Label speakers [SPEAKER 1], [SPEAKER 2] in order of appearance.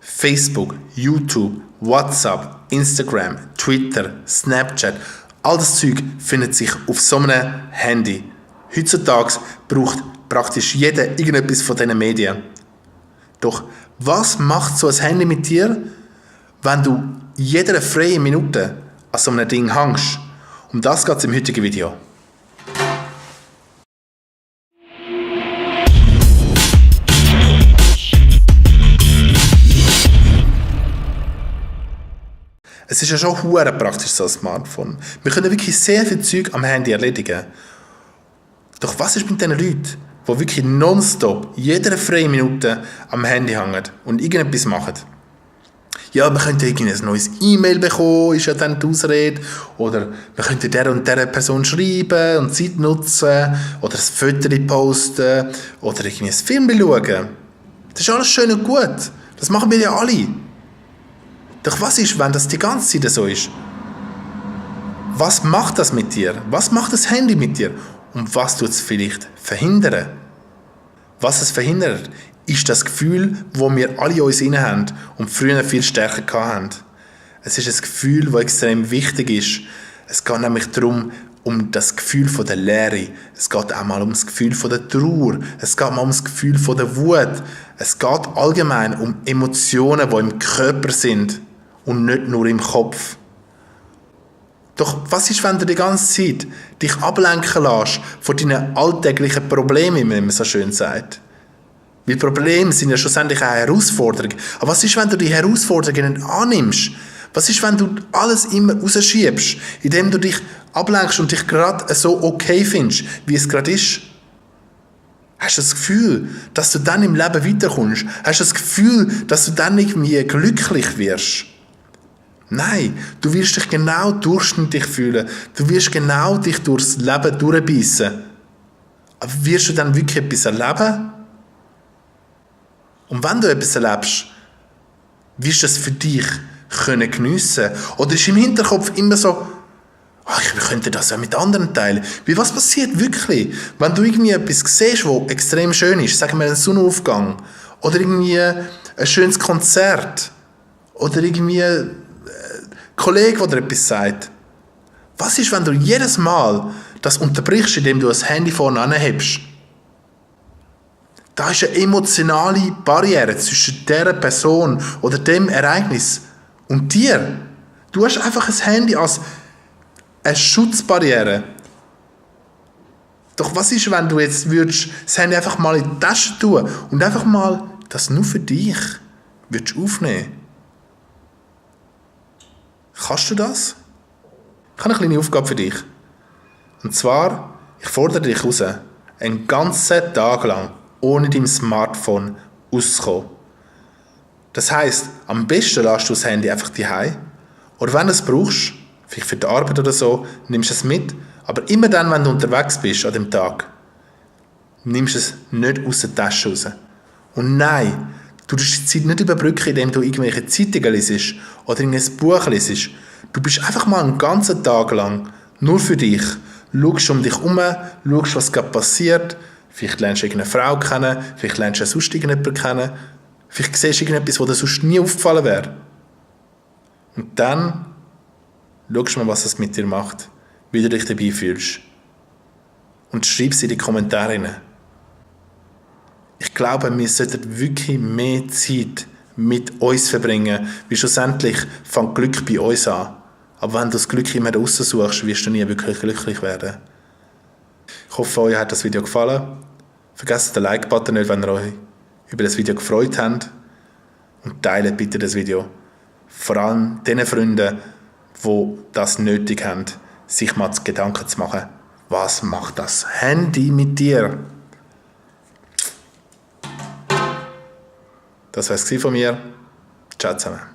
[SPEAKER 1] Facebook, YouTube, WhatsApp, Instagram, Twitter, Snapchat, all das Zeug findet sich auf so einem Handy. Heutzutage braucht praktisch jeder irgendetwas von diesen Medien. Doch was macht so ein Handy mit dir, wenn du jede freie Minute an so einem Ding hängst? Um das geht es im heutigen Video. Es ist ja schon hure praktisch, so ein Smartphone. Wir können wirklich sehr viel Zeug am Handy erledigen. Doch was ist mit den Leuten, die wirklich nonstop, jede freie Minute am Handy hängen und irgendetwas machen? Ja, wir könnten ein neues E-Mail bekommen, ist ja dann die Ausrede. Oder wir könnten der und der Person schreiben und Zeit nutzen. Oder ein Foto posten. Oder irgendwie ein Film schauen. Das ist alles schön und gut. Das machen wir ja alle. Doch was ist, wenn das die ganze Zeit so ist? Was macht das mit dir? Was macht das Handy mit dir? Und was tut es vielleicht verhindern? Was es verhindert, ist das Gefühl, das wir alle in uns inne haben und früher viel stärker hatten. Es ist ein Gefühl, das extrem wichtig ist. Es geht nämlich darum, um das Gefühl von der Leere. Es geht auch mal um das Gefühl von der Trauer. Es geht mal um das Gefühl von der Wut. Es geht allgemein um Emotionen, die im Körper sind und nicht nur im Kopf. Doch was ist, wenn du die ganze Zeit dich ablenken lässt von deinen alltäglichen Problemen, wie man immer so schön sagt? Weil Probleme sind ja schlussendlich eine Herausforderung. Aber was ist, wenn du die Herausforderungen nicht annimmst? Was ist, wenn du alles immer rausschiebst, indem du dich ablenkst und dich gerade so okay findest, wie es gerade ist? Hast du das Gefühl, dass du dann im Leben weiterkommst? Hast du das Gefühl, dass du dann irgendwie glücklich wirst? Nein, du wirst dich genau durchschnittlich fühlen. Du wirst genau dich durchs Leben durchbeissen. Aber wirst du dann wirklich etwas erleben? Und wenn du etwas erlebst, wirst du es für dich geniessen können? Oder ist im Hinterkopf immer so, ich könnte das ja mit anderen teilen. Weil was passiert wirklich, wenn du irgendwie etwas siehst, was extrem schön ist, sagen wir einen Sonnenaufgang, oder irgendwie ein schönes Konzert, oder irgendwie Kollege, der dir etwas sagt. Was ist, wenn du jedes Mal das unterbrichst, indem du das Handy vorne anhebst? Da ist eine emotionale Barriere zwischen dieser Person oder dem Ereignis und dir. Du hast einfach ein Handy als eine Schutzbarriere. Doch was ist, wenn du jetzt das Handy einfach mal in die Tasche tun und einfach mal das nur für dich aufnehmen? Kannst du das? Ich habe eine kleine Aufgabe für dich. Und zwar, ich fordere dich raus, einen ganzen Tag lang ohne dein Smartphone auszukommen. Das heisst, am besten lässt du das Handy einfach daheim. Oder wenn du es brauchst, vielleicht für die Arbeit oder so, nimmst du es mit. Aber immer dann, wenn du unterwegs bist an dem Tag, nimmst du es nicht aus der Tasche raus. Und nein, du darfst die Zeit nicht überbrücken, indem du irgendwelche Zeitungen liest oder irgendein Buch liest. Du bist einfach mal einen ganzen Tag lang nur für dich. Schaust um dich herum, schaust, was gerade passiert. Vielleicht lernst du irgendeine Frau kennen, vielleicht lernst du sonst irgendjemanden kennen. Vielleicht siehst du irgendetwas, was dir sonst nie aufgefallen wäre. Und dann schaust du mal, was es mit dir macht, wie du dich dabei fühlst. Und schreib es in die Kommentare rein. Ich glaube, wir sollten wirklich mehr Zeit mit uns verbringen, weil schlussendlich fängt Glück bei uns an. Aber wenn du das Glück immer draussen suchst, wirst du nie wirklich glücklich werden. Ich hoffe, euch hat das Video gefallen. Vergesst den Like-Button nicht, wenn ihr euch über das Video gefreut habt. Und teilt bitte das Video. Vor allem den Freunden, die das nötig haben, sich mal Gedanken zu machen, was macht das Handy mit dir? Das war es von mir. Ciao zusammen.